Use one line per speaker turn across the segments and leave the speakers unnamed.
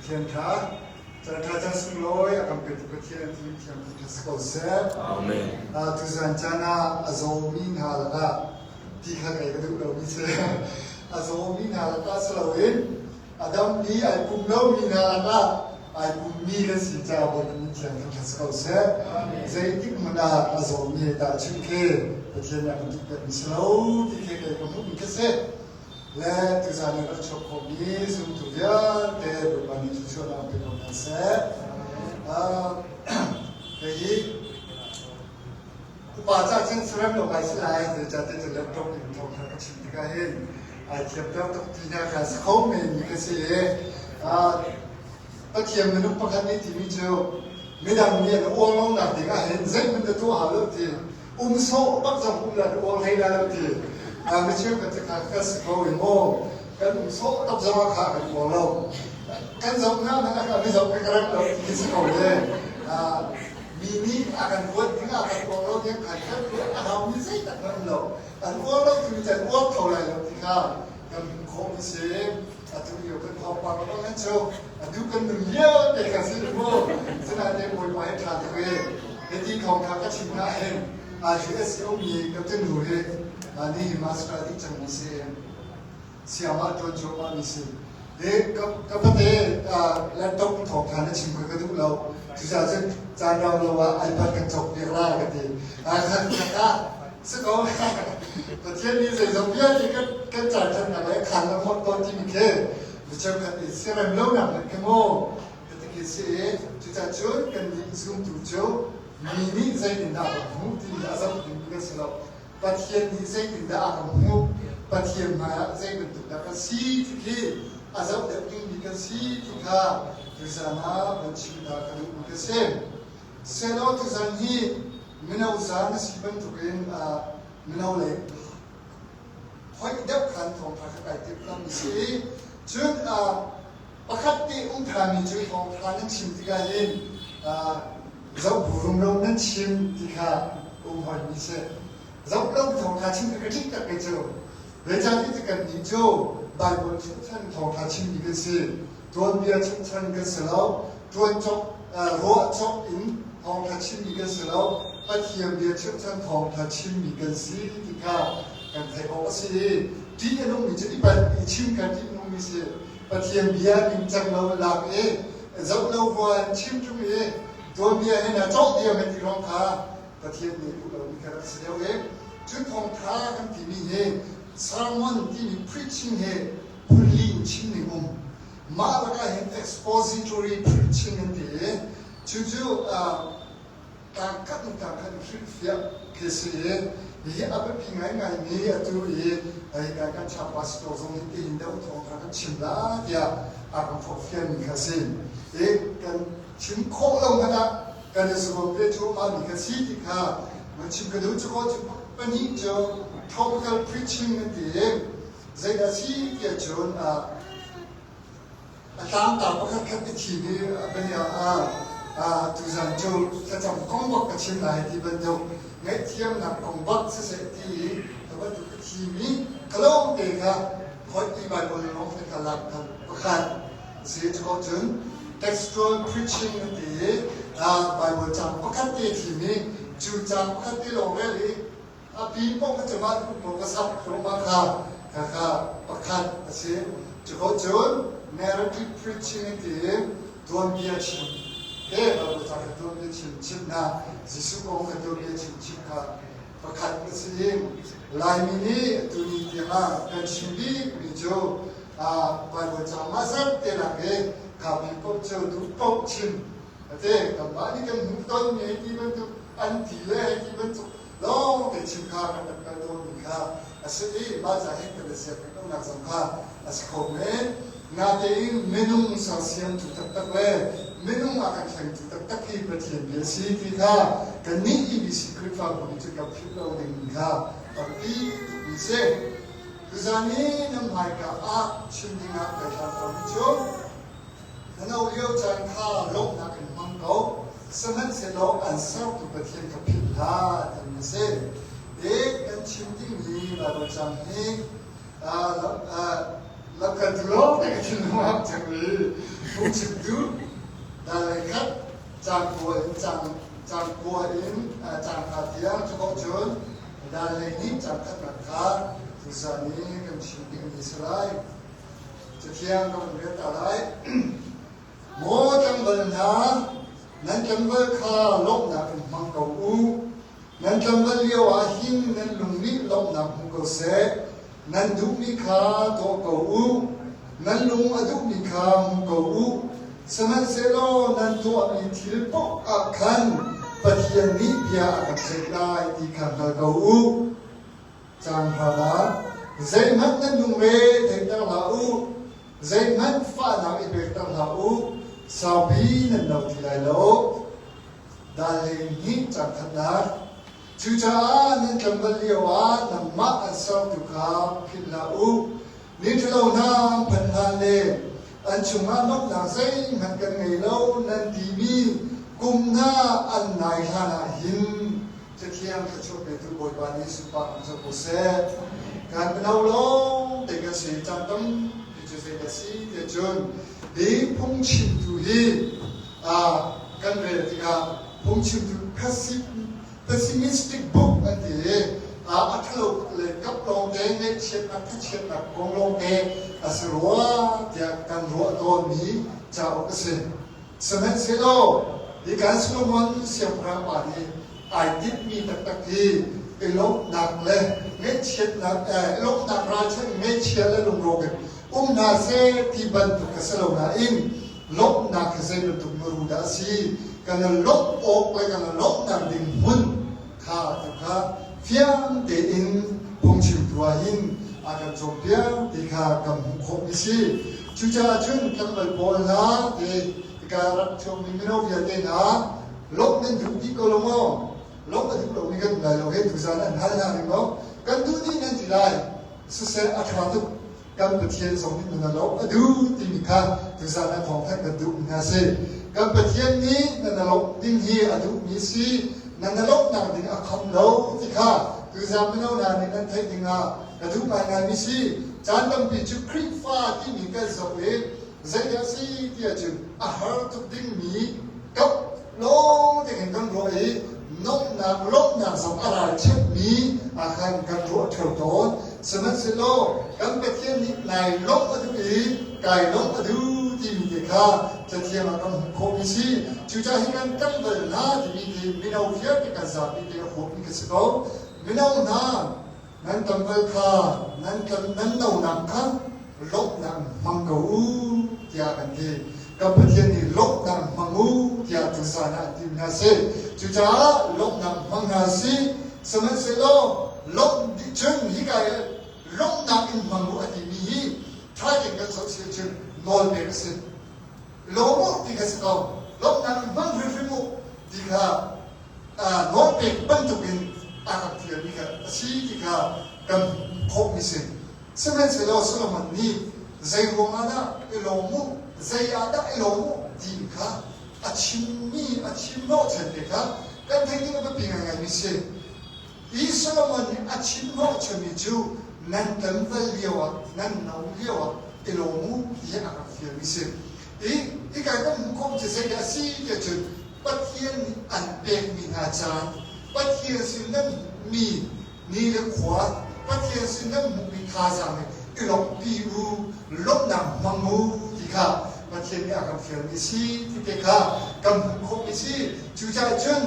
Pathian ṭha, caan ṭha caan sunglawi a kan petu Pathian ti thiam ṭha si ko seh.
Amen.
Tuzan caan ah a zawmi hna lakah ti kha kei ka duh lomi si. A zawmi hna lakah si loin a dammi ai pum lomi hna lakah ai pummi kan si caah Bawipa min thiang thangṭhat si ko seh. Zeitik hmanh ah a zawmi he tahchunh khi Pathian nih a kan duhpiakmi si lo ti khi kei ka hmuhmi khi si. Le tuzan i rak chuak khawhmi zumtu vialte Bawipa nih thluachuahnak pe ko hna seh. Kei hi upa ca cun surem lo ngai si lai, zeicahtiah cu laptop in thawngṭha ka chim tikah hin ai thiam deuh tuk ti hna kha si kho men mi ka si i Pathian minung pakhat nih timi cu midang nih an uang lonak ding ah hin zeihmanh na tuah hau lo ti um sawh bak zong um la uang hlei la lo ti mi cheukhat cu kha ka si ko i maw kan um sawh tuk zong ah kha kan uang lo kan zoh hna hmanh ah mi zoh ka rem lo ti si ko le mi nih a kan ruat ding ah kan uang lo ding khan kan ruat a hau mi zeitak hmanh lo an uang lo timi cu an uang kho lai lo ti kha kan hmuh khawh mi si. Atu lio kan thawngpang bang hin cu atu kan nun lio te kan si mu. Sinain Bawipa hi ṭha tuk i hiti thawngṭha ka chim hna hin US i ummi ka tunu hi ni hi master dih cangmi si. Siamah ṭuan cuahmah mi si. Hi ka pate laptop thawngṭha na chim kha ka duh lo. Cucaah cun caan rau lo ah iPad kan cawk piak lai ka ti. Kha Si ko. Pathian nih zeizong vialte kan kan caanṭhatnak le khaan a hmawt tawn timi khi mi cheukhat nih siarem lonak in khi maw ti si i cucaah cun kannih zumtu cu mi nih zeitindah a kan hmuh timi a zoh dingmi kan si lo. Pathian nih zeitindah a kan hmuh, Pathian hmaiah zei bantuk dah kan si ti khi a zoh deuh dingmi kan si ti kha tuzaan ah van chim ta ka duhmi ka si. Selaw tuzaan hi mino zaan a si bantukin mino lei hoih deuh khan thawngṭha kha kai timhlamh a si i cun pakhat te um ṭhami cu thawngṭha nan chim tikah hin zoh bu rumro nan chim ti kha um hoimi si. Zoh lo thawngṭha chim ka ṭih tak kei cu. Zeicahtiah kannih cu Baibal chimchan thawngṭha chimmi kan si. Tuanbia chimchan kan si lo. Ṭuan cawk, ruah cawk in thawngṭha chimmi kan si lo. Pathian bia chimchan thawngṭha chimmi kan si ti kha kan theih awk a si i ṭih a nungmi cu i palh i chim kha ṭih a nungmi si. Pathian bia ningcang lo lak i zoh lo huan chim ṭung i tuanbia he na cawh diam ti ruang kha Pathian nih duh lomi kha rak si deuh i cu thawngṭha kan timi hi sermon timi preaching hi phunli in chim ning um. Mah lakah hin expository preaching an ti i cucu tlangkhat in tlangkhat in hrilhfiah khi si i hihi a biapi ngaingaimi atu i hika kan cha pastor zong nih tihin deuh thawngṭha kan chim la tiah a kan forhfialmi kha si. I kan chim khawh lo hmanh ah kan i zuam ve cuahmahmi kha si ti kha van chim ka duh. Cu ko cu pahnih cu topical preaching an ti i zeidah si tiah cun a tlangtar pakhat khat i thim i bia ah tuzan cu thlacam kong bak ka chim lai ti bantuk ngaihthiamnak kong bak siseh ti i ka bantuk ka thim i ka lawng te kha hoi i Bible lawng te kha lak kha pakhat si cu ko cun textual preaching an ti i Bible cang pakhat te thim i cu cang pakhat te lawng rel i a pi paoh kha cu mah paoh ka sak thluahmah kha khakha pakhat a si. Cu ko cun narrative preaching an ti i tuanbia chim he Bible ca kha tuanbia chim chim hna Jesuh kong kha tuanbia chim chim kha pakhat a si i Laimi nih tuni tiang ah kan chim bikmi cu Bible ca mah zat te lak i kha pi paoh cu duh paoh chim ate kanmah nih kan hmuh tonmi hei ti bantuk an ti le hei ti bantuk lawng te chim kha kan rak kal tawnmi kha a si i mah ca hin kan i siak rih lonak zong kha a si kho men. Natein minung sersiamtu taktak le minung a kan thlengtu taktak hi Pathian bia si ti kha kannih EBC Khrihfabu nih cun kan philh lo dingmi kha a biapi tukmi si. Tuzan i nan hmaika ah chim dingah kai hlan komi cu Na no lio caan kha lawmhnak in hmang ko, sihmanhsehlaw an sertu Pathian kha philh hlah timi a si. I kan chim dingmi Baibal cang hi lamkaltu lawng te. ka thinlung ah cang i phungchimtu dal le khat caang kua in caang kua in caang kha tiang cu ko cun dal le hnih caang khatnak kha tuzan i kan chim dingmi si lai. Cathiang ka vun rel ta lai. Maw tlangval hna, nan tlangval kha lawmhnak in hmang ko u. Nan tlangval lio ah hin nan lung nih lawmhnak hmu ko seh. Nan duhmi kha tuah ko u. Nan lung a duhmi kha hmu ko u. Sihmanhsehlaw nan tuahmi thil paoh ah khan Pathian nih bia a kan ceih lai ti kha hngal ko u. Caang hranak, Zeihmanh nan lungre theihter hlah u, zeihmanh fahnak i pekter hlah u, saupi nan lo ti lai lo. Dal 12 caang khatnak, Cucaah nan tlangval lioah nangmah an sertu kha philh hlah u. Mi ṭhalo hna an phanh hlan le an chungah lawmhnak zeihmanh kan ngei lo nan timi kum hna an nai hlanah hin Cathiang thluachuah petu Bawipa nih sunparnak cu ko seh. Kan mino lawng te kan si caan tampi cu zei dah si tiah cun hi phungchimtu hi kan rel tikah phungchimtu pessimistic book an ti i a ṭhalo le kap lawngte ngaihchiatnak thachiatnak kong lawngte a si rua tiah kan ruah tawnmi cauk a si. Sihmanhsehlaw hi kan Solomon siangpahrang pa nih ai tinhmi taktak hi i lawmhnak le ngaihchiatnak i lawmhnak ralchanh ngaihchia le lungrawk in um hna seh ti bantuk a si lo nain lawmhnak hi zei bantuk muru dah a si kan i lawmh awk le kan i lawmhnak ding hmun kha tu kha fiang tein phungchimtu ah hin a kan cawnpiak ti kha kan hmuh khawhmi si. Cucaah cun tlangval pawl hna te ka rak chuakmi mino vialte hna lawmh nan duh dih ko lo maw? Lawmh a duh lomi kan um lai lo he tuzan an hal hna ning maw? Kan duh dih nan ti lai. Siseh a ṭha tuk. Kan Pathian zong nih nan lawmh a duh timi kha tuzan ah thawngthanh kan duhmi hna si. Kan Pathian nih nan lawmh ding hi a duhmi si, nan lawmhnak ding a kham lo ti kha tuzan mino hna nih nan theih ding ah ka duh ngaingaimi si. Caan tampi cu Khrihfa timi kan zoh i zeidah a si ti ahcun a har tuk dingmi kap lawng te khin kan ruah i nomhnak lawmhnak zong a ralchiatmi ah khan kan ruah ṭheo tawn. Sihmanhsehlaw kan Pathian nih nai lawmh a duh i kai lawmh a duh timi te kha Cathiang ah kan hmuh khawhmi si. Cucaah hi kan tlangval hna timi te mino vialte kan zapi te a huapmi ka si ko. Mino hna nan tlangval kha nan nan nonak kha lawmhnak hmang ko u tiah kan ti. Kan Pathian nih lawmhnak hmang u tiah tuzan ah an ti hna si. Cucaah lawmhnak hmang hna si. Sihmanhsehlaw lawmh dih cun hika i lawmhnak in hmang u a timi hi ṭha tein kan zoh si ahcun nawlpek a si. Lawm u ti kha si ko. Lawmhnak in hmang hrimhrim u ti kha nawlpek bantukin a rak ṭialmi kha a si ti kha kan hmuh khawhmi si. Sihmanhsehlaw Solomon nih zei ruangah dah i lawm u, zei ah dah i lawm u ti kha a chimmi a chim hnawhchan te kha kan theih ding a biapi ngaingaimi si. Hi Solomon nih a chim hnawhchanmi cu nan tlangval lioah, nan no lioah i lawm u ti a rak fialmi si. Hi hika kan hmuh khawh cu zeidah a si tiah cun Pathian nih an pekmi hna caan, Pathian sin nan hmuhmi ni le khua Pathian sin nan hmuhmi thazaang nih i lawmhpi u, lawmhnak hmang u ti kha Pathian nih a kan fialmi a si ti te kha kan hmuh khawhmi a si. Cucaah cun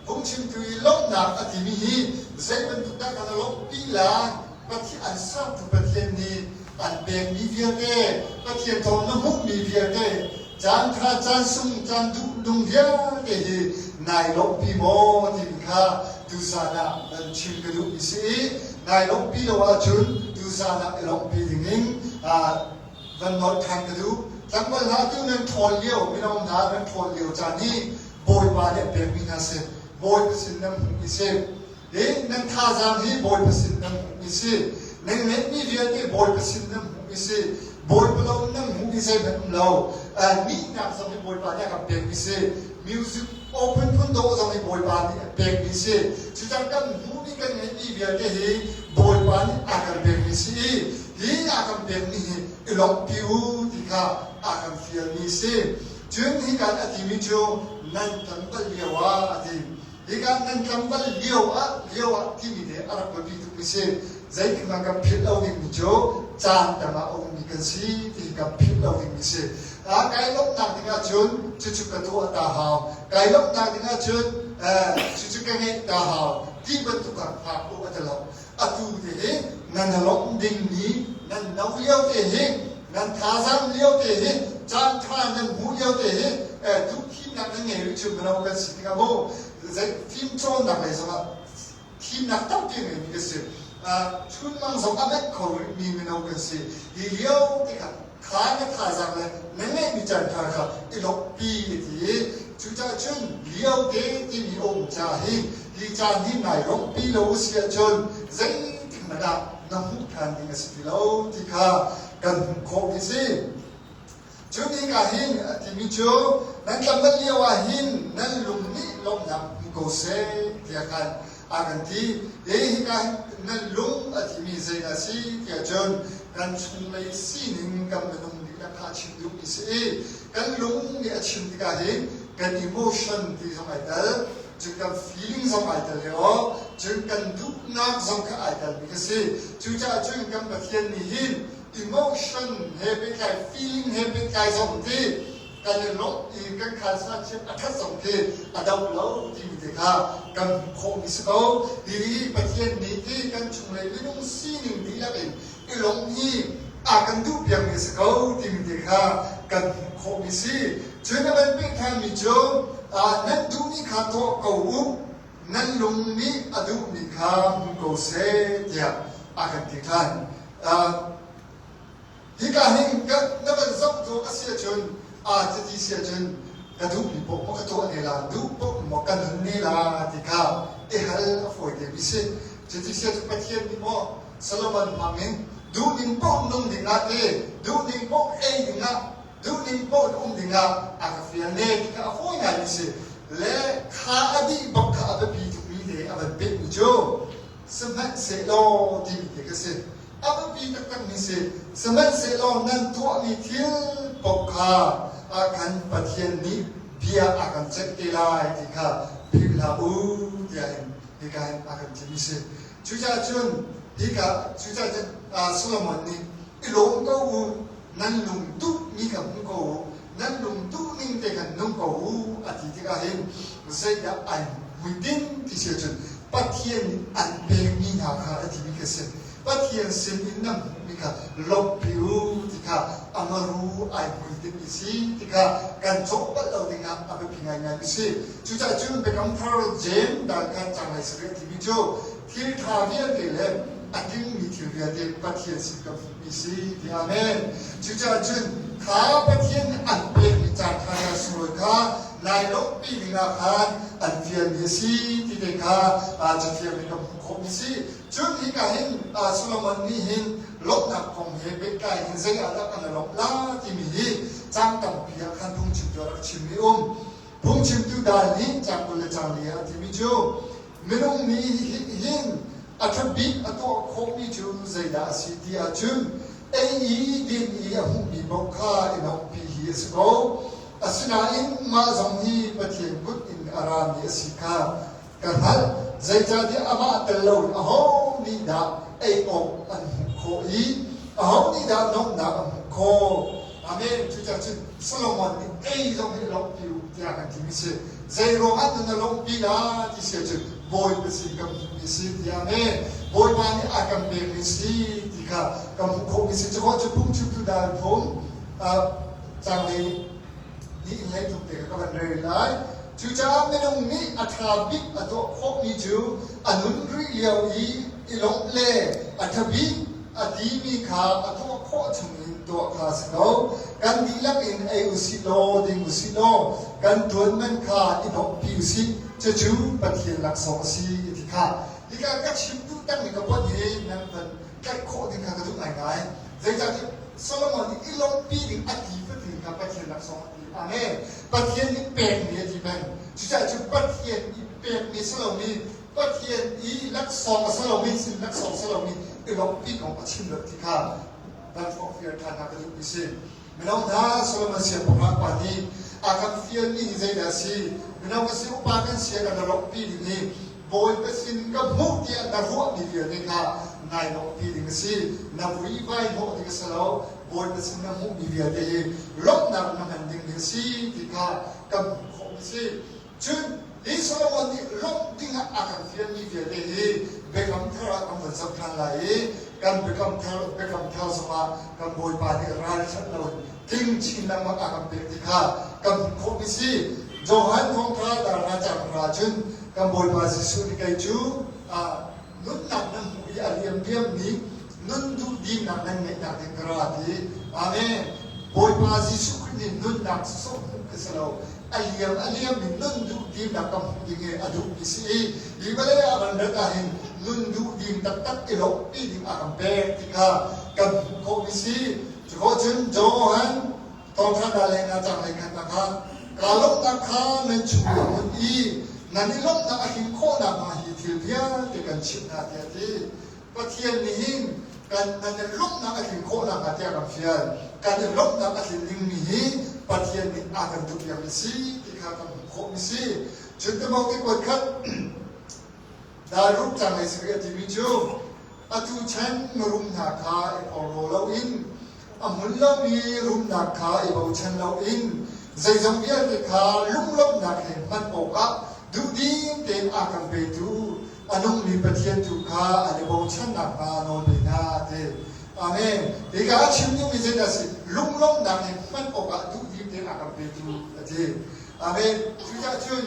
phungchimtu i lawmhnak a timi hi zei bantuk dah kan lawmhpi lai? Pathian an sertu Pathian nih an pekmi vialte, Pathian thawng na hmuhmi vialte caan ṭha caan sung caan duh nung vialte hi nai lawmhpi maw timi kha tuzan ah nan chim ka duhmi si i nai lawmhpi lo ahcun tuzan ah i lawmhpi dingin van nawl ṭhan ka duh. Tlangval hna tu nan ṭhawl lio mino hna nan ṭhawl lio caan hi Bawipa nih a pekmi hna si. Bawipa sin nan hmuhmi si. Hi nan thazaang hi Bawipa sin nan hmuhmi si. Nan ngeihmi vialte Bawipa sin nan hmuhmi si. Bawipa lo nan hmuhmi zeihmanh um lo. Nihnak zong hi Bawipa nih a kan pekmi si. Music aw phunphun dawh zong hi Bawipa nih a pekmi si. Cucang kan hmuhmi kan ngeihmi vialte hi Bawipa nih a kan pekmi si i Hi a kan pekmi hi i lawmhpi u ti kha a kan fialmi a si. Cun hika a timi cu nan tlangval lio ah a ti. Hika nan tlangval lio ah lio ah timi te a rak biapi tukmi si. Zeitik hmanh kan philh lo dingmi cu caan tam ah a ummi kan si ti hi kan philh lo dingmi si. Kai lawmhnak ding ahcun cucu ka tuah ta hau. Kai lawmhnak ding ahcun cucu ka ngeih ta hau ti bantuk ah hngak u a ti lo. Atu te hi nan lawmh dingmi nan no lio te hi nan thazaang lio te hi caan ṭha nan hmuh lio te hi duhthimnak nan ngei rih cu mino kan si tikah mu zei fimcawnnak lei zongah thimnak tampi a ngeimi kan si. Chunmang zong a menh kho rihmi mino kan si. Hi lio tikah kha na thazaang le na ngeihmi caan ṭha kha i lawmhpi a ti i cucaah cun lio te timi a um caah hi hi caan hi nai lawmhpi lo a si ahcun zeitik hmanh ah na hmuh ṭhan ding a si ti lo ti kha kan hmuh khawh mi si. Cun hika hin a timi cu nan tlangval lio ah hin nan lung nih lawmhnak hmu ko seh tiah khan a kan ti. Hi hika hin nan lung a timi zeidah a si tiah cun kan chunglei sining kan minung dihlak kha a chim duhmi si i kan lung nih a chim tikah hin kan emotion ti zong ai tel, cun kan feeling zong ai tel i aw, cun kan duhnak zong kha ai telmi kha si. Cucaah cun kan Pathian nih hin emotion he pehtlai feeling he pehtlai zong ti kan i lawmh i kan khalsa chiat a ṭhat zong khi a do lo timi te kha kan hmuh khawhmi si ko. Hi Pathian nih ti kan chunglei minung sining dihlak in i lawmh hi a kan duh piakmi si ko timi te kha kan hmuh khawhmi si. Cun a van pehtlaimi cu nan duhmi kha tuah ko u, nan lung nih a duhmi kha hmu ko seh tiah a kan ti ṭhan. Hika hin na van zoh tu a si ahcun aa cuti si ahcun ka duhmi paoh maw ka tuah ne la, duh paoh maw ka nun ne la ti kha i hal a fawi te mi si. Cuti si ahcun Pathian nih maw Solomon hmang in duhning paoh nung ding ah ti, duhning paoh ei ding ah, duhning paoh in um ding ah a ka fial ne ti kha a fawi ngai mi si. Le kha a dih bak kha a biapi tukmi te a van pehmi cu sihmanhsehlaw timi te kha si. A biapi taktakmi si. Sihmanhsehlaw nan tuahmi thil paoh kha ah khan Pathian nih bia a kan ceih te lai ti kha philh hlah u tiah hin hika hin a kan timi si. Cucaah cun hika cucaah cun Solomon nih i lawm ko u, nan lung duhmi kha hmu ko u, nan lung duhning te khan nung ko u a ti tikah hin zeidah ai hmuitinh ti si ahcun Pathian nih an pekmi hna kha a timi khi a si. Pathian sin in nan hmuhmi kha lawmhpi u ti kha a maru ai hmuitinh si ti kha kan cawh palh lo dingah a biapi ngaingai mi si. Cucaah cun Biakam Thar Jeim dal kha canglei sarih a timi cu thil ṭha vialte le a tlingmi thil vialte Pathian sin kan hmuhmi si ti amen. Cucaah cun kha Pathian nih an pekmi caan ṭha le sunglawi kha nai lawmhpi dingah khan an fialmi a si ti te kha cathiang in kan hmuh khawhmi si. Cun hika hin Solomon nih hin lawmhnak kong he pehtlai in zei ah dah kan i lawmh la timi hi cang tampi ah khan phungchimtu a rak chimmi um. Phungchimtu dal nih cang 20 le cang li ah a timi cu minung nih hin a ṭha bik a tuah khawhmi cu zeidah a si ti ahcun ei i din i a hmuhmi paoh kha i lawmhpi hi a si ko. Asinain mah zong hi Pathian kut in a rami a si kha ka hngalh. Zeicahtiah amah tel loin aho nih dah ei awk an hmuh khawh i aho nih dah nuamhnak an hmuh khawh? Amen. Cucaah cun Solomon nih ei zong hi lawmhpi u tiah kan timi si. Zei ruangah dah na lawmhpi la ti si ahcun Bawipa sin kan hmuhmi si ti amen. Bawipa nih a kan pekmi si ti kha kan hmuh khawhmi si. Cukaw cu phungchimtu dal phung canglei nih in hlei tuk te kha ka van rel lai. Cucaah minung nih a ṭha bik a tuah khawhmi cu a nun rih lio i i lawmh le a ṭha bik a timi kha a tuah khawh chungin tuah kha a si ko. Kan dihlak in ei u sih law ding u sih law kan ṭuan man kha i lawmhpi u sih. Cucu Pathian laksawng a si ti kha. Hika ka chim duh takmi ka pon hi nan van tlaih khawh ding kha ka duh ngaingai. Zeicahtiah Solomon nih i lawmhpi ding a ti fatin kha Pathian laksawng a ti. Amen. Pathian nih pekmi a ti peng. Cucaah cu Pathian i pekmi si lomi, Pathian i laksawng a si lomi, sin laksawng si lomi. i lawmhpi kong a chim lo ti kha van forhfial ṭhan hna ka duhmi si. Mino hna Solomon siangpahrang pa nih a kan fialmi hi zeidah a si? Mino kan si, upa kan si, kan lawmhpi ding hi Bawipa sin ka hmuh tiah na ruahmi vialte kha nai lawmhpi ding a si. Na vuivai hnawh ding a si lo. Bawipa sin na hmuhmi vialte hi lawmhnak na hman ding ding a si ti kha kan hmuh khawhmi a si. Cun hi Solomon nih lawmh dingah a kan fialmi vialte hi Biakam Thar ah kan von zoh ṭhan lai i kan Biakam Thar Biakam Thar zongah kan Bawipa nih ralchanh loin tling chin lengmang a kan pek ti kha kan hmuh khawhmi si. Johan Thawngṭha dar cang ra cun kan Bawipa Jesuh nih kei cu nunnak nan hmuh i a liamliammi nun duh dinnak nan ngeihnak ding ka ra ti. Amen. Bawipa Jesuh Khrih nih nunnak sawsawh hmuh ka si lo. A liam a liammi nun duh dinnak ka hmuh ding hi a duhmi si i hi vawlei ah kan rat ahhin nun duh ding taktak i lawmhpi ding a kan pek ti kha kan hmuh khawhmi si. Cuko cun Johan thawngṭha hna le nga cang lei khat ah kaa lawmhnak kha nan chung a hmun i nan i lawmhnak a him khawh nakhnga hi thil vialte kan chimh hna tiah a ti. Pathian nih hin kan nan i lawmhnak a tlin khawh nakhnga tiah kan fial. Kan i lawmhnak a tlin dingmi hi Pathian nih a kan duhpiakmi si ti kha kan hmuh khawhmi si. Cun Timote kuat khat Daruk cang lei sari a timi cu atu chan mirum hna kha i porhlaw loin a hmun lomi rumnak kha i bochan loin zeizong vialte kha lunglawmhnak he hman awkah duhdim tein a kan petu a nungmi Pathian tu kha an i bochan nakhnga nawl pe hna a ti. Amen. Hika a chim duhmi zeidah a si? Lunglawmhnak he hman awkah duhdim tein a kan petu a ti. Amen. Cucaah cun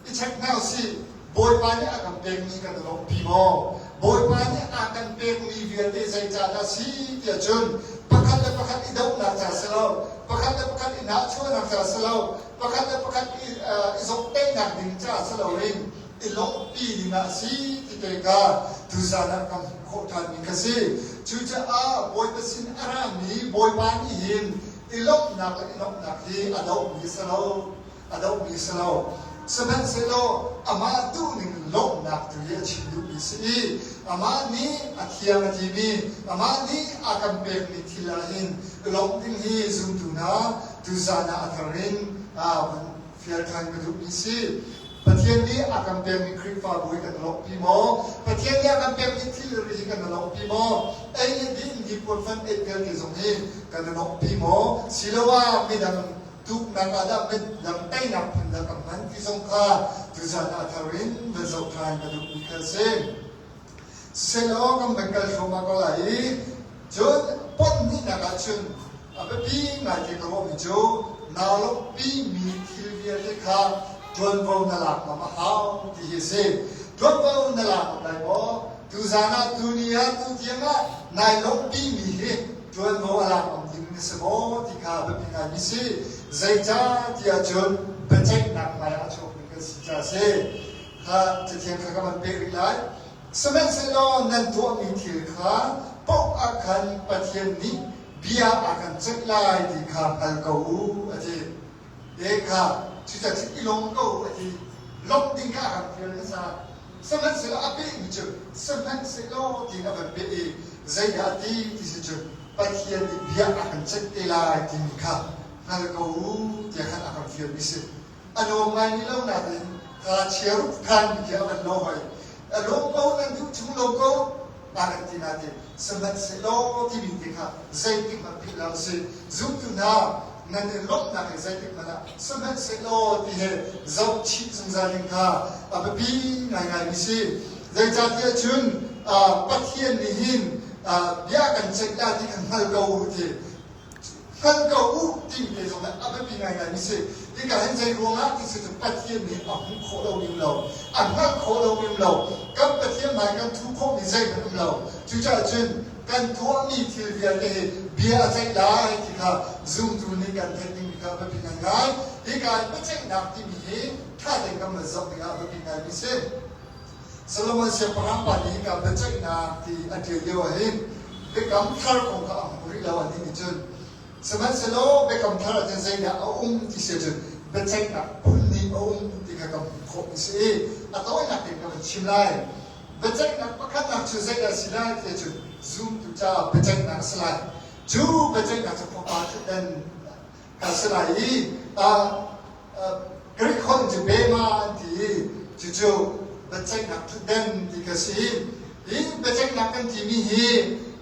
i check hna usih. Bawipa nih a kan pekmi kan i lawmhpi maw? Bawipa nih a kan pekmi vialte zeicahdah si tiah cun pakhat le pakhat i dohnak ca si lo, pakhat le pakhat i nahchuahnak ca si lo, pakhat le pakhat i, i zomhtaihnak ding ca si loin i lawmhpi ding ah a si ti te kha tuzan ah kan hmuh khawh ṭhanmi kha si. Cucaah Bawipa sin a rami Bawipa nih hin i lawmhnak le i lawmhnak hi a dohmi si lo. A dohmi si lo. Sihmanhsehlaw amah duhning lawmhnak tu hi a chim duhmi si i amah nih a thiang a timi, amah nih a kan pekmi thil ah hin lawmh ding hi zumtu hna tuzan ah a thar in vun fial ṭhan ka duhmi si. Pathian nih a kan pekmi Khrihfabu hi kan lawmhpi maw? Pathian nih a kan pekmi thilri hi kan lawmhpi maw? Ei le din, hnipuan fan ei vialte zong hi kan lawmhpi maw? Siloah midang tuknak ah dah midang teinak phun dah kan hman ti zong kha tuzan ah thar in van zoh ṭhan ka duhmi kha a si. Siselaw kan van kal thluahmah ko lai i cun ponh hnihnak ah cun a biapi ngai te ka ruahmi cu naa lawmhpimi thil vialte kha ṭuanvo na lak ngam a hau ti hi a si. Ṭuanvo na lak ngam lai maw? Tuzan ah tuni ah tutiang ah nai lawmhpimi hi ṭuanvo a lak ngam ding na si maw ti kha biapi ngaimi si. Zeicah tiah cun biaceihnak hmai ah a chuakmi kan si caah a si. Kha Cathiang kha ka van pek rih lai. Sihmanhsehlaw nan tuahmi thil kha paoh ah khan Pathian nih bia a kan ceih lai ti kha hngal ko u, a ti. Te kha cucaah cun i lawm ko u, a ti. Lawmh ding kha a kan fial hmasa. Sihmanhsehlaw a pehmi cu sihmanhsehlaw tiin a van peh i zeidah a ti ti si cun Pathian nih bia a kan ceih te lai timi kha hngal ko u tiah khan a kan fialmi si. A nuam ngaimi lo nain kha chiarup khan khi a van lo hoi. A lawm ko nan duh chung lo ko a kan ti nain sihmanhsehlaw timi te kha zeitik hmanh philh lo si. Zumtu hna nan i lawmhnak hi zeitik hmanh ah sihmanhsehlaw ti he zoh chih zungzal ding kha a biapi ngaingaimi si. Zeicahtiah cun Pathian nih hin bia kan ceih la ti kha hngal ko u ti hngal ko u timi te zong a biapi ngaingaimi si. Hika hin zei ruangah ti si cu Pathian nih a hmuh khawh lomi um lo, a hngalh khawh lomi um lo, kan Pathian hmai kan thuh khawhmi zeihmanh um lo. Cucaah cun kan tuahmi thil vialte hi bia a ceih lai ti kha zumtu nih kan theih dingmi kha a biapi ngaingai. Hika in biaceihnak timi hi ṭha tein kan van zoh dingah a biapi ngaimi si. Solomon siangpahrang pa nih hika biaceihnak ti a ṭial lio ah hin biakam thar kong kha a hmu rih lo anih nih cun sihmanhsehlaw biakam thar ah cun zeidah a um ti si ahcun biaceihnak phun hnih a um ti kha kan hmuh khawh mi si i a tawinak tein ka van chim lai. Biaceihnak pakhatnak cu zeidah a si lai ti ahcun. Zumtu caah biaceihnak a si lai. Cu biaceihnak cu Fapa ṭhutdan a si lai i Greek holh cu bema an ti i cucu biaceihnak ṭhutdan ti kha si. Hi biaceihnak kan timi hi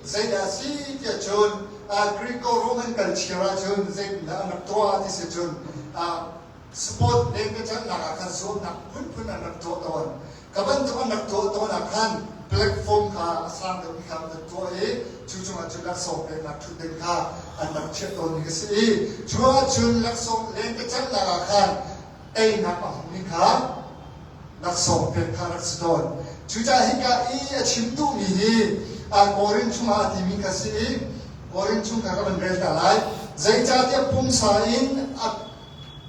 zeidah a si tiah cun Greco-Roman culture ahcun zeitindah an rak tuah ti si cun sport lentecelhnak ah khan zuamnak phunphun an rak tuah tawn. Ka bantuk an rak tuah tawn ah khan platform kha a sang deuhmi kha an tuah i cu cungah cun laksawng peknak ṭhutden kha an rak chiah tawnmi a si i cu ahcun laksawng lentecelhnak ah khan teinak a hmumi kha laksawng pek kha rak si tawn. Cucaah hika i a chim duhmi hi Korin chungah a timi kha si i Korin chung kha ka van rel ta lai. Zeicahtiah pumsa in a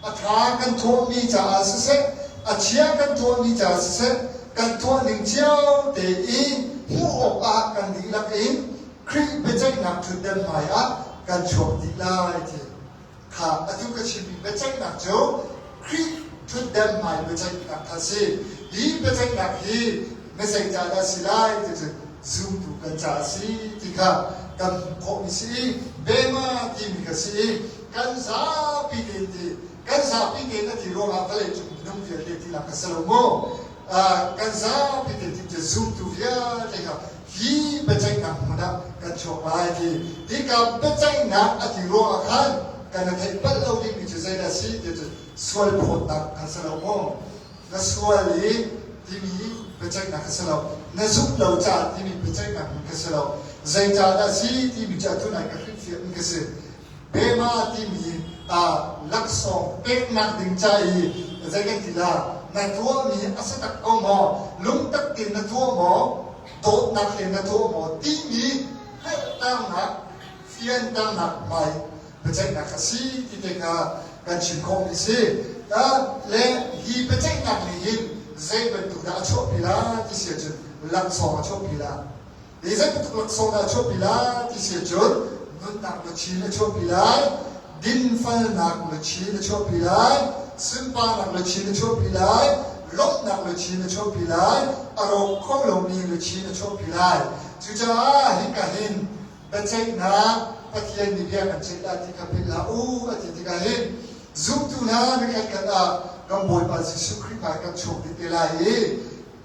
a ṭha kan tuahmi caah siseh, a chia kan tuahmi caah siseh, kan tuah ning cio te i hmuh awkah kan dihlak in Khrih biaceihnak ṭhutdan hmaiah kan chuak dih lai ti kha atu ka chimmi biaceihnak cu Khrih ṭhutdan hmai biaceihnak kha a si. Hi biaceihnak hi na zeicah dah si lai ti cu zumtu kan ca a si ti kha kan hmuh khawhmi si i bema timi kha si i kan zapi tein ti kan zapi tein a ti ruangah vawlei cung minung vialte tinak a si lo maw? Kan zapi tein ti cu zumtu vialte kha hi biaceihnak hmun ah kan chuak lai ti hika biaceihnak a ti ruangah khan kan i theih palh lo dingmi cu zeidah a si ti cu sual phawtnak kha si lo maw? Na sual i timi biaceihnak kha si lo. Na zumh lo caah timi biaceihnak kha si lo. Zeicahdah si timi cu atu nai ka hrilhfiahmi kha si. Bema timi laksawng peknak ding ca i zei kan ti la na tuahmi a si tak ko maw lungtak tein na tuah maw dawtnak he na tuah maw timi hngalhternak fianternak hmai biaceihnak a si ti te kha kan chim khawhmi si le hi biaceihnak nih hin zei bantuk dah a chuahpi la ti si ahcun laksawng a chuahpi la Hi zeibantuk laksawng dah a chuahpi lai ti si ahcun nunnak luchin a chuahpi lai, dinfalnak luchin a chuahpi lai, sunparnak luchin a chuahpi lai, lawmhnak luchin a chuahpi lai, a rawk kho lomi luchin a chuahpi lai. Cucaah hika hin biaceihnak Pathian nih bia kan ceih lai ti kha philh hlah u a ti tikah hin zumtu hna nikhatkhat ah kan Bawipa Jesuh Khrih hmai kan chuak dih te lai i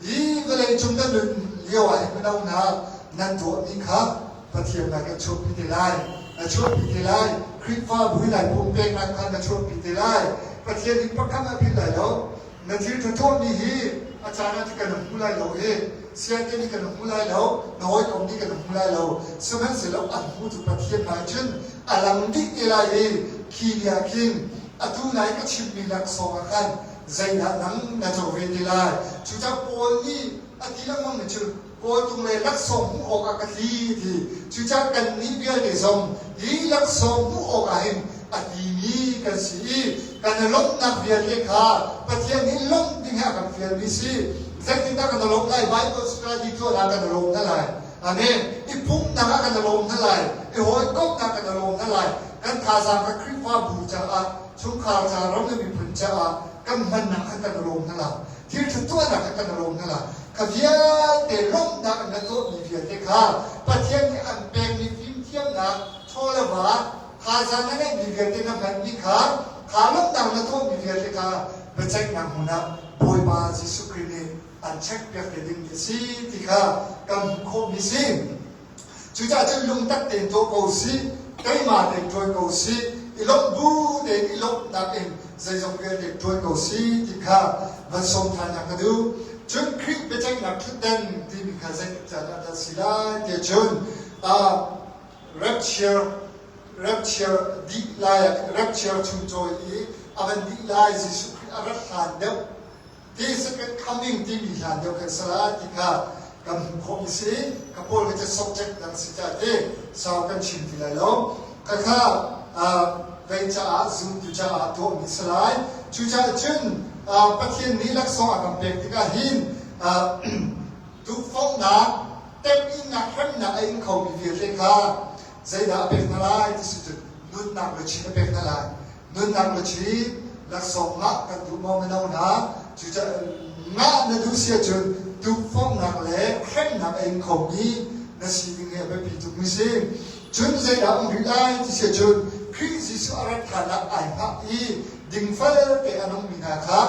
Hi vawleicung nan nun lio ah hin mino hna nan tuahmi kha Pathian na kan chuahpi te lai. Na chuahpi te lai. Khrihfabu hi nai pumpeknak kha na chuahpi te lai. Pathian nih pakhat a philh lai lo. Na thil ṭha tuahmi hi a caan ah kan hmu lai lo i sianginn nih kan hmu lai lo, na hawikom nih kan hmu lai lo. Sihmanhsehlaw an hmu cu Pathian hmai cun a lang dih te lai i khi ni ah khin atu nai ka chimmi laksawng ah khan zeidah nang na co ve te lai? Cucaah Paul nih a ti lengmangmi cu kawltung le laksawng hmuh awkah ka tli ti. Cucaah kannih vialte zong hi laksawng hmuh awkah hin a timi kan si i kan i lawmhnak vialte kha Pathian nih lawmh ding he a kan fialmi si. Zeitindah kan i lawmh lai? Bible study tuah ah kan i lawm hna lai. Amen. I pumhnak ah kan i lawm hna lai. I hawikomhnak kan i lawm hna lai. Kan thazaang kha Khrihfabu caah chungkhar ca ram le miphun caah kan hmannak kha kan lawm hna la thil ṭha tuahnak kha kan lawm hna la kha vialte lawmhnak an na tuahmi vialte kha Pathian nih an pekmi fimthiamnak chaw le va thazaang na ngeihmi vialte na hmanmi kha kha lawmhnak na tuahmi vialte kha biaceihnak hmun ah Bawipa Jesuh Khrih nih an check piak te dingmi a si ti kha kan hmuh khawhmi si. Cucaah cun lungtak tein tuah ko sih, teima tein ṭuan ko sih, i lawmh bu tein i lawmhnak in zeizong vialte ṭuan ko sih ti kha van sawm ṭhan hna ka duh. Cun Khrih biaceihnak ṭhutdan timi kha zeitik caan ah dah si lai tiah cun rapture rapture dih lai rapture chung cawi i a van dih lai Jesuh Khrih a rat hlan deuh Ti second coming timi hlan deuh kan si lai ti kha kan hmuh khawhmi si. Ka pawl hi cu subject dang si ca ti sau kan chim ti lai lo. Khakha vei caah zumtu caah tuahmi si lai. Cucaah cun Pathian nih laksawng a kan pek tikah hin tukforhnak, temhinnak, hremnak a ing khomi vialte kha zeidah a pek hna lai ti si cun nunnak luchin a pek hna lai. Nunnak luchin laksawng ngah kan duh maw mino hna? Cucaah ngah na duh si ahcun tukforhnak le hremnak a ing khomi na si ding hi a biapi tukmi si. Cun zeidah um rih lai ti si ahcun Khrih Jesuh a rat hlan ah ai hngah i dingfel te a nungmi hna kha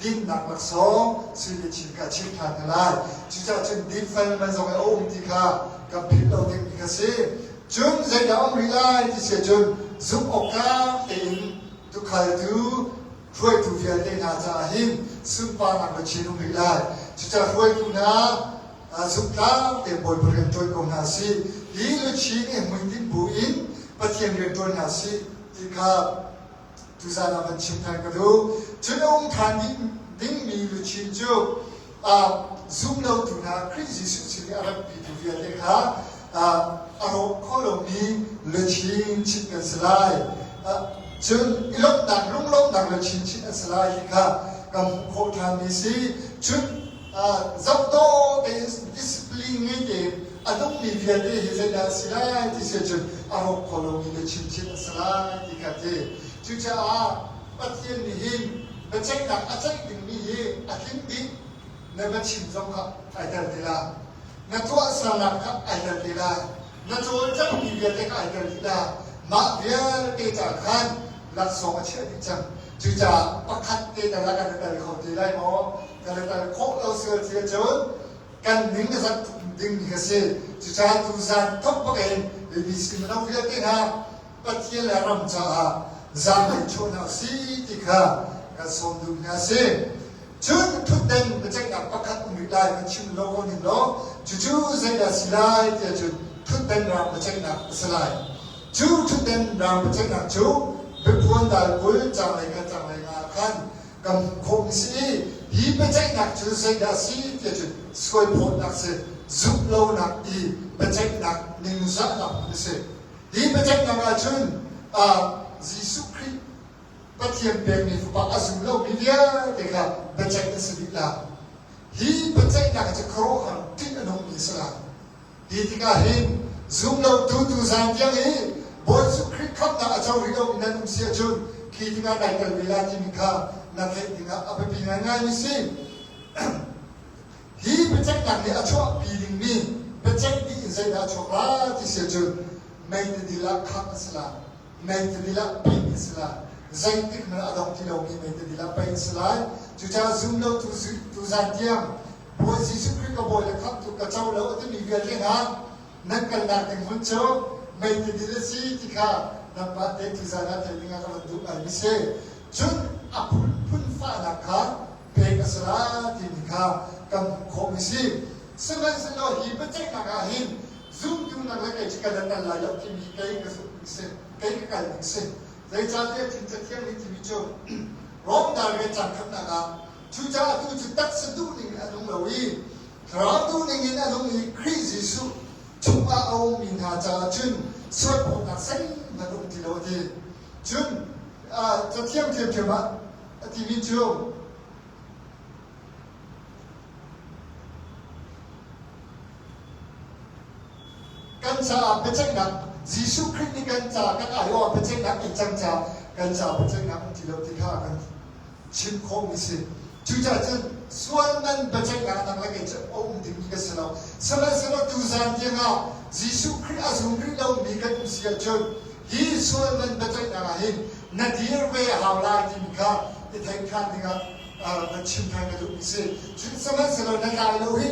dinnak laksawng sui le chin kha chim ṭhan hna lai. Cucaah cun dinfel man zong i a um ti kha kan philh lo dingmi kha si. Cun zeidah um rih lai ti si ahcun zumh awk tlak tein tukhaltu hruaitu vialte hna caah hin sunparnak luchin um rih lai. Cucaah hruaitu hna zumtlang te Bawipa rian ṭuan ko hna sih. Hi luchin i hmuitinh bu in Pathian rian ṭuan hna sih ti kha tuzan ah van chim ṭhan ka duh. Cun a um ṭhan dingmi luchin cu zumlotu hna Khrih Jesuh sin i a ratpitu vialte kha a rawk kho lomi luchin chit kan si lai. Cun i lawmhnak lunglawmhnak luchin chit an si lai ti kha kan hmuh khawh ṭhanmi si. Cun zohdawh tein discipline ngei tein a nungmi vialte hi zeidah a si lai ti si cun a rawk kho lomi luchin chit a si lai ti kha ti. Cucaah Pathian nih hin biaceihnak a ceih dingmi hi a tling dih na biachim zong kha ai tel ti la na tuahsernak kha ai tel ti la na cawlcanghmi vialte kha ai tel dih la mah vialte ca khan laksawng a chiah dih cang cucaah pakhat te tal ah kan i tel kho ti lai maw kan i tel khawh lo sual si ahcun kan ning a zat tuk dingmi kha si cucaah tuzan thok bak in ABC mino vialte hna Pathian le ram caah zaanghlei chuahnak si ti kha kan sawm duhmi a si. Cun ṭhutden biaceihnak pakhat um rih lai kan chim lo ko ning law cucu zeidah si lai tiah cun ṭhutden ram biaceihnak a si lai. Cu ṭhutden ram biaceihnak cu biaphuan dal 20 caang lei khat caang lei nga khan kan hmuh khawhmi si i hi biaceihnak cu zeidah si tiah cun sualphawtnak si zumh lonak i biaceihnak ningzahnak hmun a si. Hi biaceihnak ahcun Jesuh Khrih Pathian pekmi Fapa a zum lomi vialte kha biaceih an si dih lai. Hi biaceihnak cu khuaruahhar ṭih a nungmi a si lai. Hi tikah hin zumlotu tuzaan tiang i Bawi Jesuh Khrih khamhnak a co rih lomi nan um si ahcun khi tikah nai tel ve lai timi kha na theih dingah a biapi ngaingaimi si. Hi biaceihnak nih a chuahpi dingmi biaceih dih in zeidah a chuak lai ti si ahcun mei tidil ah khangh a si lai, mei tidil ah pih a si lai, zeitik hmanh a dong ti lomi mei tidil ah paih a si lai. Cucaah zumlotu tuzan tiang Bawi Jesuh Khrih ka Bawi le Khamhtu ka co lo a timi vialte hna nan kalnak ding hmun cu mei tidil a si ti kha nangmah te tuzan ah theih dingah ka van duh ngaimi si. Cun a phunphun fahnak kha pek a si lai timi kha kan hmuh khawhmi si. Sihmanhsehlaw hi biaceihnak ah hin zumtu nang le kei cu kan tel lai lo timi kei ka zumh ding si, kei ka kal ding si. Zeicahtiah thil cathiang nih timi cu Rom dal rian caan khatnak ah cucaah tu cu taksa duhning in a nung lo i thlarau duhning in a nung i Khrih Jesuh chungah a ummi hna caah cun sualphawtnak zeihmanh um ti lo a ti. Cun cathiang ṭhiamṭhiam ah a timi cu kan caah biaceihnak Jesuh Khrih nih kan ca kan aiawh ah biaceihnak in cang caah kan caah biaceihnak um ti lo ti kha kan chim khawhmi si. Cucaah cun sual man biaceihnak nang le kei cu a um dingmi ka si lo. Sihmanhsehlaw tuzan tiangah Jesuh Khrih a zum rih lomi kan um si ahcun hi sual man biaceihnak ah hin na dir ve a hau lai timi kha i theih ṭhan dingah van chim ṭhan ka duhmi si. Cun sihmanhsehlaw na tlai lo hi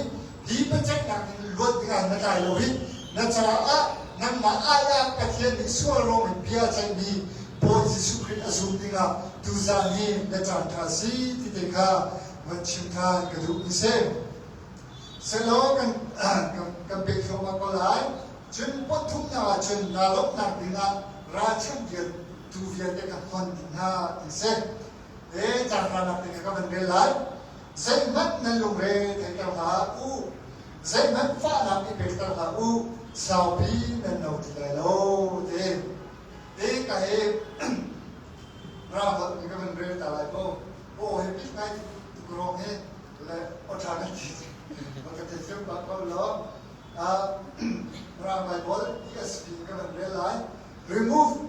hi biaceihnak in luat dingah na tlai lo hi na caah nangmah ai ah Pathian nih sual ruang in bia ceihmi Bawi Jesuh Khrih a zum dingah tuzaan hi na caan ṭha si ti te kha van chim ṭhan ka duhmi si. Selaw kan kan pek thluahmah ko lai. Cun pathumnak ah cun naa lawmhnak dingah ralchanh tu vialte ka hnon dih hna ti si. E caanhranak ding ka van rel lai. Zeihmanh nan lungre theihter hlah u. Zeihmanh fahnak i pekter hlah u. Saupi nan no ti lai lo ti. Te ka he ra ka van rel ta lai ko. Aw he pik ngai tuk rong he le aw ṭha ngai ti. Ka te thiam ba ko lo. Mirang Bible ESV ka van rel lai. Remove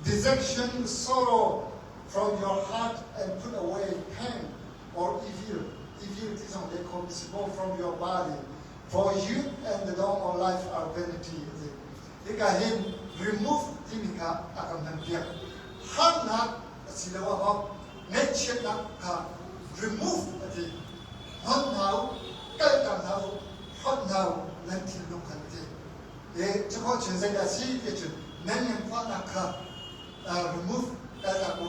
dejection, sorrow from your heart and put away pain or evil. Evil ti zong leh khawh si ko from your body. For youth and the dawn of life are vanity a ti. Hika hin remove timi kha a kan hmanpiak. Harnak asiloah maw ngaihchiatnak kha remove a ti. Hnon hna u, kalter hna u, hlonh hna u, nan thinlung khan a ti. E cukhawh cun zeidah a si ti cun nan nganfahnak kha remove kaltak u,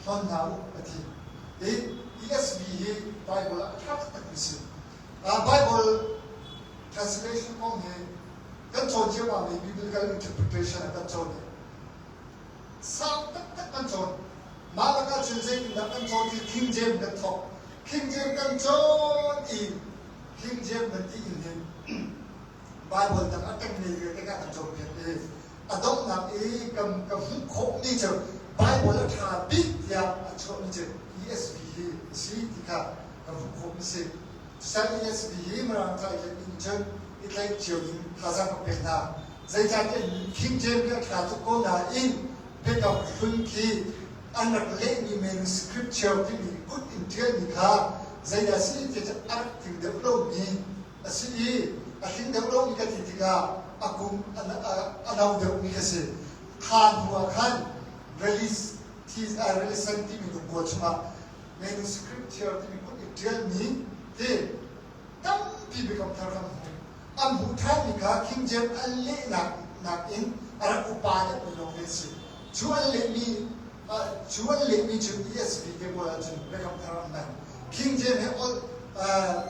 hnon hna u a ti. Hi ESV hi Bible ah a ṭha taktakmi si. Bible translation kong hi kan cawn ciammam i biblical interpretation ah kan cawn i sau taktak kan cawn. Mah lakah cun zeitindah kan cawn ti King James kan thawk. King James kan cawn i King James kan ti in hin Bible dang a ṭengnge vialte kha kan cawnpiak i a donghnak i kan ka hmuh khawhmi cu Bible a ṭha bik tiah a chuahmi cu ESV hi a si ti kha ka hmuh khawhmi si. Cucaah ESV hi Mirang ca i tlaih in cun i tlaih cio ding thazaang ka pek hna. Zeicahtiah King James hi a ṭha tuk ko nain biakam hlun khi an rak lehmi manuscript cio timi kut in ṭialmi kha zeidah si ti cu a rak tling deuh lomi a si i a hling deuh lomi ka ti tikah a kum a no deuhmi ka si. Kha hnu ah khan release release timi lungkua chungah manuscript thiar timi kut i ṭialmi ti tampi biakam thar kan hmuh. An hmuh ṭhanmi kha King James an lehnak nakin a rak upa deuhmi lawng an si. Cu an lehmi cu an lehmi cu ESV te pawl ahcun biakam thar an hman. King James he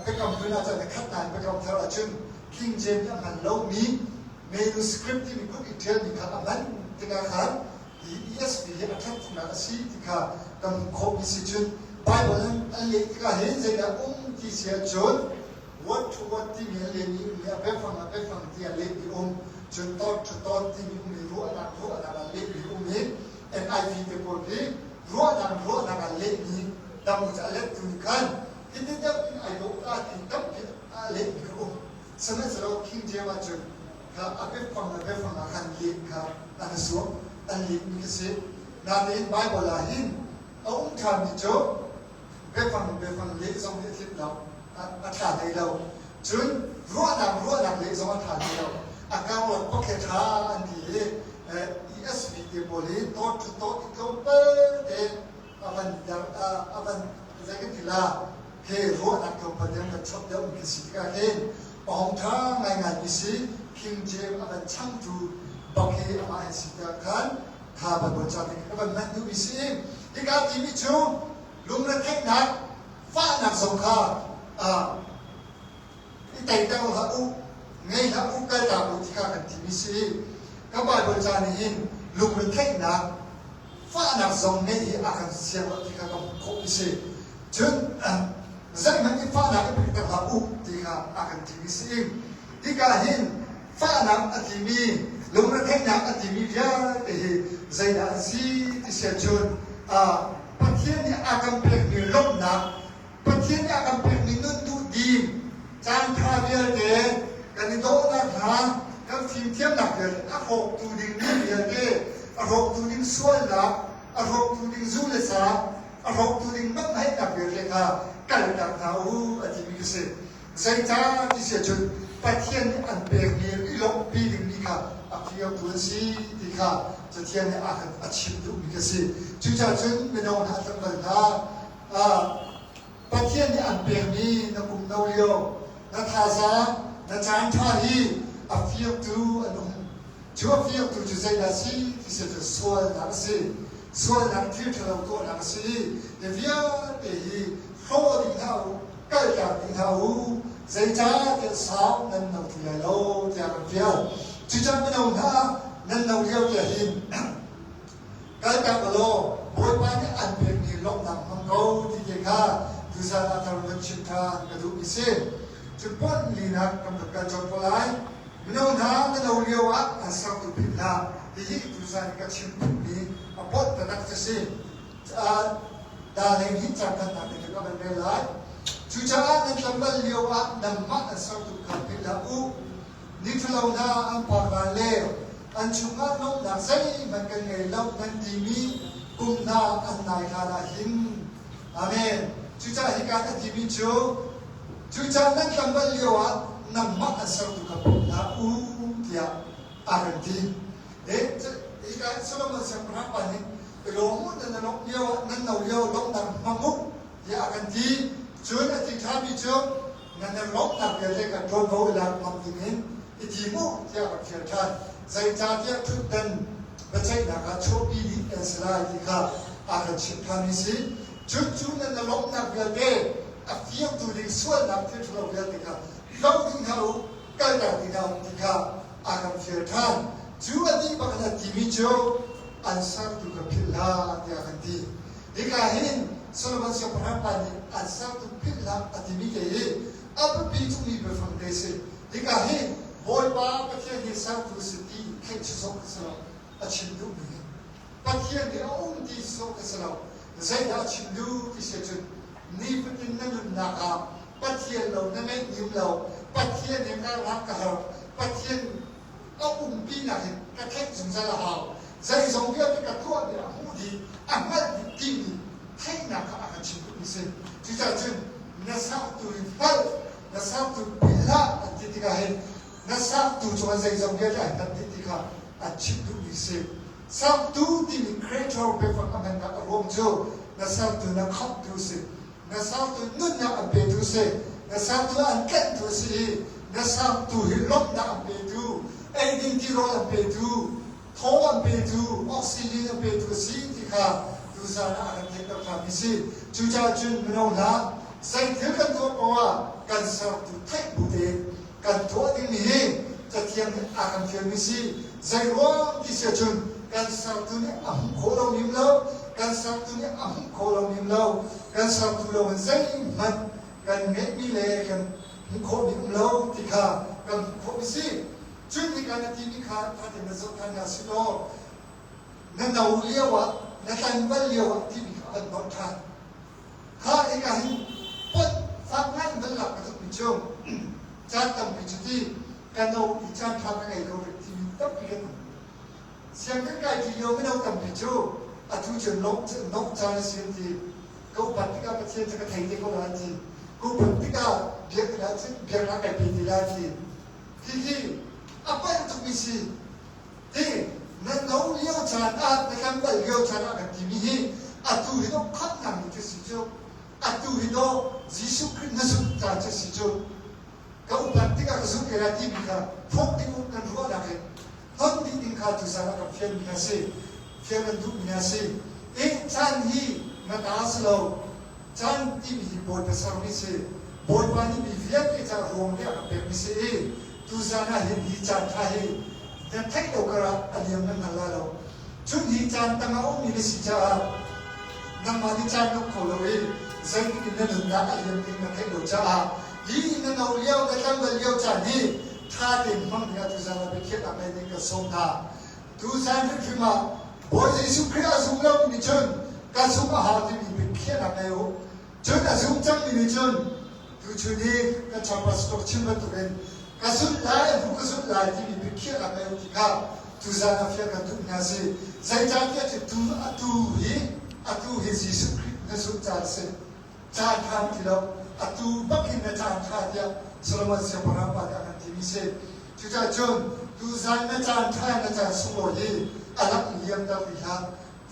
biakam hlun ahcun a khat nain biakam thar ahcun King James nih a hman lomi manuscript timi kut i ṭialmi kha a hman tikah khan hi ESV hi a ṭhat tuknak a si ti kha kan hmuh khawhmi si cun Bible an leh tikah hin zeidah um ti si ahcun word to word timi an lehmi um i a biafang a biafang ti an lehmi um cun thought to thought timi um i ruahnak ruahnak an lehmi um i NIV te pawl khi ruahnak ruahnak an lehmi dam cu a lettu nih khan hiti deuh in ai dawh ta ti tampi a lehmi kha um sihmanhsehlaw King James ahcun kha a biafang a biafang ah khan leh kha an i zuam an lehmi kha si natein Bible ah hin a um ṭhanmi cu biafang biafang leh zong nih a tlinh lo a ṭha hlei lo cun ruahnak ruahnak leh zong a ṭha hlei lo a karlak pakhe ṭha an ti i ESV te pawl hi thought to thought i tlawmpal te a van a van zei kan ti la he ruahnak tlawmpal te kan chap deuh mi si tikah hin a hong ṭha ngaingai mi si King James a van changtu bak hi amah hi si tikah khan kha Bible ca te ka van hman duhmi si hika timi cu lungretheihnak fahnak zong kha i teiter hlah u ngei hlah u kaltak u ti kha kan timi si ka Bible ca nih hin lungretheihnak fahnak zong ngeih hi a kan siang lo ti kha ka hmuh khawh mi si cun zeihmanh i fahnak i pekter hlah u ti kha a kan timi si hika hin fahnak a timi lungretheihnak a timi vialte hi zeidah an si ti si ahcun Pathian nih a kan pekmi lawmhnak Pathian nih a kan pekmi nun duhdim caan ṭha vialte kan i dawhnak hna kan fimthiamnak vialte a hrawktu dingmi vialte a hrawktu ding sualnak a hrawktu ding zu le sa a hrawktu ding manhhaihnak vialte kha kaltak hna u a timi ka si zeicah ti si ahcun Pathian nih an pekmi i lawmhpi dingmi kha a firtu an si ti kha Cathiang nih a kan a chim duhmi ka si cucaah cun mino hna tlangval hna Pathian nih an pekmi na kum no lio na thazaang na caan ṭha hi a firtu an um cu a firtu cu zeidah si ti si cu sualnak a si sualnak thil ṭhalo tuahnak a si hi vialte hi hlaw ding hlah u kaltak ding hlah u zeicahtiah sau nan no ti lai lo tiah kan fial cucaah mino hna nan no lio tiah hin kaltak law Bawipa nih an pekmi lawmhnak hmang ko ti te kha tuzan ah thar van chim ṭhan ka duhmi si. Cu ponh linak kan van kal colh ko lai. Mino hna na no lio ah an sertu philh hlah. Hihi tuzan ka chim duhmi a ponh taktak cu si. Daleng hin cang khatnak in ka van rel lai. Cucaah nan tlangval lio ah nangmah an sertu kha philh hlah u. Ni ṭhalo hna an phak hlan le an chungah lawmhnak zeihmanh kan ngei lo nan timi kum hna an nai hlan ah hin. Amen. Cucaah hika a timi cu cucaah nan tlangval lio ah nangmah an sertu kha philh hlah u tiah a kan ti. Hika Solomon siangpahrang pa nih i lawm u nan lawmh lio ah nan no lio lawmhnak hmang u tiah a kan ti. Cun a ti ṭhami cu nan i lawmhnak vialte kha ṭuanvo i lak hmang dingin i tim u tiah a rak fial ṭhan. Zeicahtiah ṭhutdan biaceihnak ah chuahpi dih kan si lai ti kha a kan chimh ṭhanmi si. Cun cu nan i lawmhnak vialte a firtu ding sualnak thil ṭhalo vialte kha hlo dih hna u, kalter dih hna u ti kha a kan fial ṭhan. Cu a dih bak in a timi cu an sertu ka philh hlah tiah a kan ti. Hika hin Solomon siangpahrang pa nih an sertu philh hlah a timi te hi a biapi tukmi biafang te a si. Hika hi Bawipa Pathian hi sertu si ti theih sawsawh ka si lo, a chim duhmi hi. Pathian hi a um ti sawsawh ka si lo. Zeidah a chim duh ti si ahcun nifatin na nunnak ah Pathian lo na ngeih nim lo, Pathian he karhlang ka har, Pathian a umpinak hin ka theih zungzal a hau. Zeizong vialte ka tuahmi a hmuh dih, a hngalh dih timi theihnak kha a kan chim duhmi si. Cucaah cun na sertu in hngalh, na sertu philh hlah an ti tikah hin na sertu cungah zeizong vialte ai hngat dih ti kha an chim duhmi si. Sertu timi creator biafang a hmannak a ruang cu na sertu na khamhtu si. Na sertu nunnak an petu si. Na sertu an tlanhtu si i na sertu hi lawmhnak an petu, eiding tirawl an petu, thaw an petu, oxygen an petu a si ti kha tuzaan ah a kan theihter ṭhanmi si. Cucaah cun mino hna, zeithil kan tuah paoh ah kan sertu theih bu tein kan tuah dingmi hi Cathiang nih a kan fialmi si. Zeiruang ti si ahcun kan sertu nih a hmuh khawh lomi um lo, kan sertu nih a hmuh khawh lomi um lo, kan sertu lo in zeihmanh kan ngeihmi le kan hmuh khawhmi um lo ti kha kan hmuh khawhmi si. Cun hika na timi kha ṭha tein na zoh ṭhan hna sih law na no lio ah na tlanval lio ah timi kha an bawmh ṭhan. Kha hika hin pot fak ngai in van lak ka duhmi cu caan tampi cu ti ka no i caan ṭha ka ngei lo rih timi tampi kan um. Sianginn kai ṭi lio mino tampi cu atu cu nok caan a si an ti. Ka upat tikah Pathian cu ka thei te ko lai an ti. Ka upat tikah biakinn ah cun biaknak kai pe ti lai an ti. Hihi a palh tukmi si. Ti na no lio caan ah na tlangval lio caan ah kan timi hi atu hi dawh khamhnak ni cu si cu atu hi dawh Jesuh Khrih na zumh caan cu si cu ka upat tikah ka zumh te lai timi kha phung ding um kan ruahnak in hnon dih ding kha tuzaan ah kan fialmi hna si fial kan duhmi hna si i caan hi na ta si lo caan timi hi Bawipa sermi si Bawipa nih mi vialte ca ruang te a kan pekmi si i tuzaan ah hin hi caan ṭha hi na theih lo karah a liam nan hngal lai lo. Cun hi caan tangah a ummi na si caah nangmah nih caan na uk kho lo i zeitik in na nunnak a liam ding na theih lo caah hi na no lio na tlangval lio caan hi ṭha tein hmang dingah tuzaan ah biakhiahnak ngei ding kan sawm hna. Tuzaan hrimhrim ah Bawi Jesuh Khrih a zum lomi nih cun ka zumh a hau timi biakhiahnak ngei u. Cun a zum cangmi nih cun tuchun hi kan ṭha pastor chim bantukin ka zulh lai a hnu ka zulh lai timi biakhiahnak ngei u ti kha tuzaan ah fial kan duh hna si. Zeicahtiah cu tu atu hi atu hi Jesuh Khrih na zumh caan a si. Caan ṭha ti lo atu bak hin na caan ṭha tiah Solomon siangpahrang pa nih a kan timi si. Cucaah cun tuzaan na caan ṭha na caan sunglawi hi a lak in liamter rih hlah.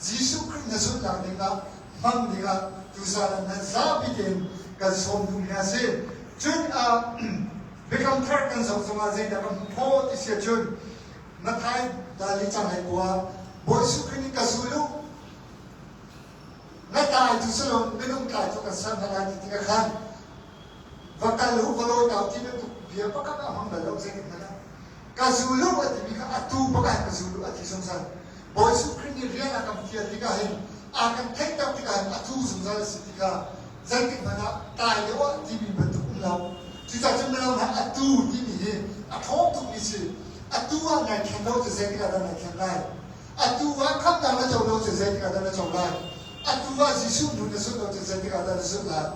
Jesuh Khrih na zulhnak dingah hmang dingah tuzaan ah nan zapi tein kan sawm duhmi a si. Cun Biakam Thar kan zoh zongah zeidah kan hmuh khawh ti si ahcun Matthai dali cang hlei kua Bawi Jesuh Khrih nih ka zul u na tlai tu si lo minung tlai tu kan ser hna lai ti tikah khan va kal u va lawi kau ti bantuk bia pakhat a hmang bal lo zeitik hmanh ah ka zul u a timi kha atu bak ah ka zul u a ti zungzal. Bawi Jesuh Khrih nih rian a kan fial tikah hin a kan theihter tikah hin a thu zungzal a si tikah zeitik hmanh ah tlai deuh ah timi bantuk um lo. Cucaah cun mino hna atu timi hi a ṭhawng tukmi si. Atu ah nai thlen lo cu zeitik ah dah nai thlen lai? Atu ah khamhnak na co lo cu zeitik ah dah na co lai? Atu ah Jesuh hnu na zulh lo cu zeitik ah dah na zulh lai?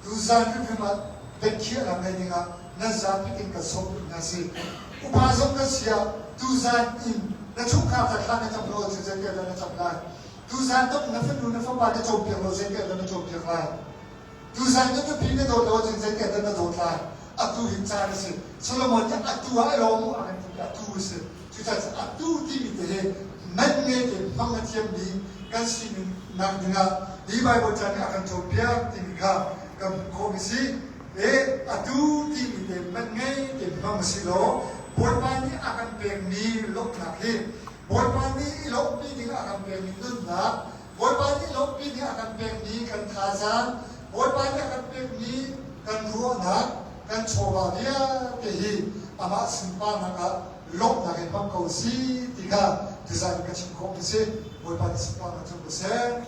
Tuzaan hrimhrim ah biakhiahnak ngei dingah nan zapi in kan sawm duh hna si. Upa zong kan si ah tuzaan in na chungkhar ca thla na cam lo ahcun zeitik dah na cam lai? Tuzaan tok na fanu na fapa na cawnpiak lo zeitik dah na cawnpiak lai? Tuzaan na nupi na dawt lo ahcun zeitik dah na dawt lai? Atu hi caan a si. Solomon nih atu ah i lawm u a kan ti atu a si. Cucaah atu timi te hi man ngei te hmang a thiammi kan sinak dingah hi Bible ca nih a kan cawnpiak timi kha kan hmuh khawh a si. E atu timi te man ngei te hmang a si law Bawipa nih a kan pekmi lawmhnak hi Bawipa nih i lawmhpi ding a kan pekmi nunnak Bawipa nih lawmhpi ding a kan pekmi kan thazaang Bawipa nih a kan pekmi kan ruahnak kan chawva vialte hi amah sunparnak ah lawmhnak in hmang ko si ti kha tuzaan ka chim khawh mi si. Bawipa nih sunparnak cu ko seh.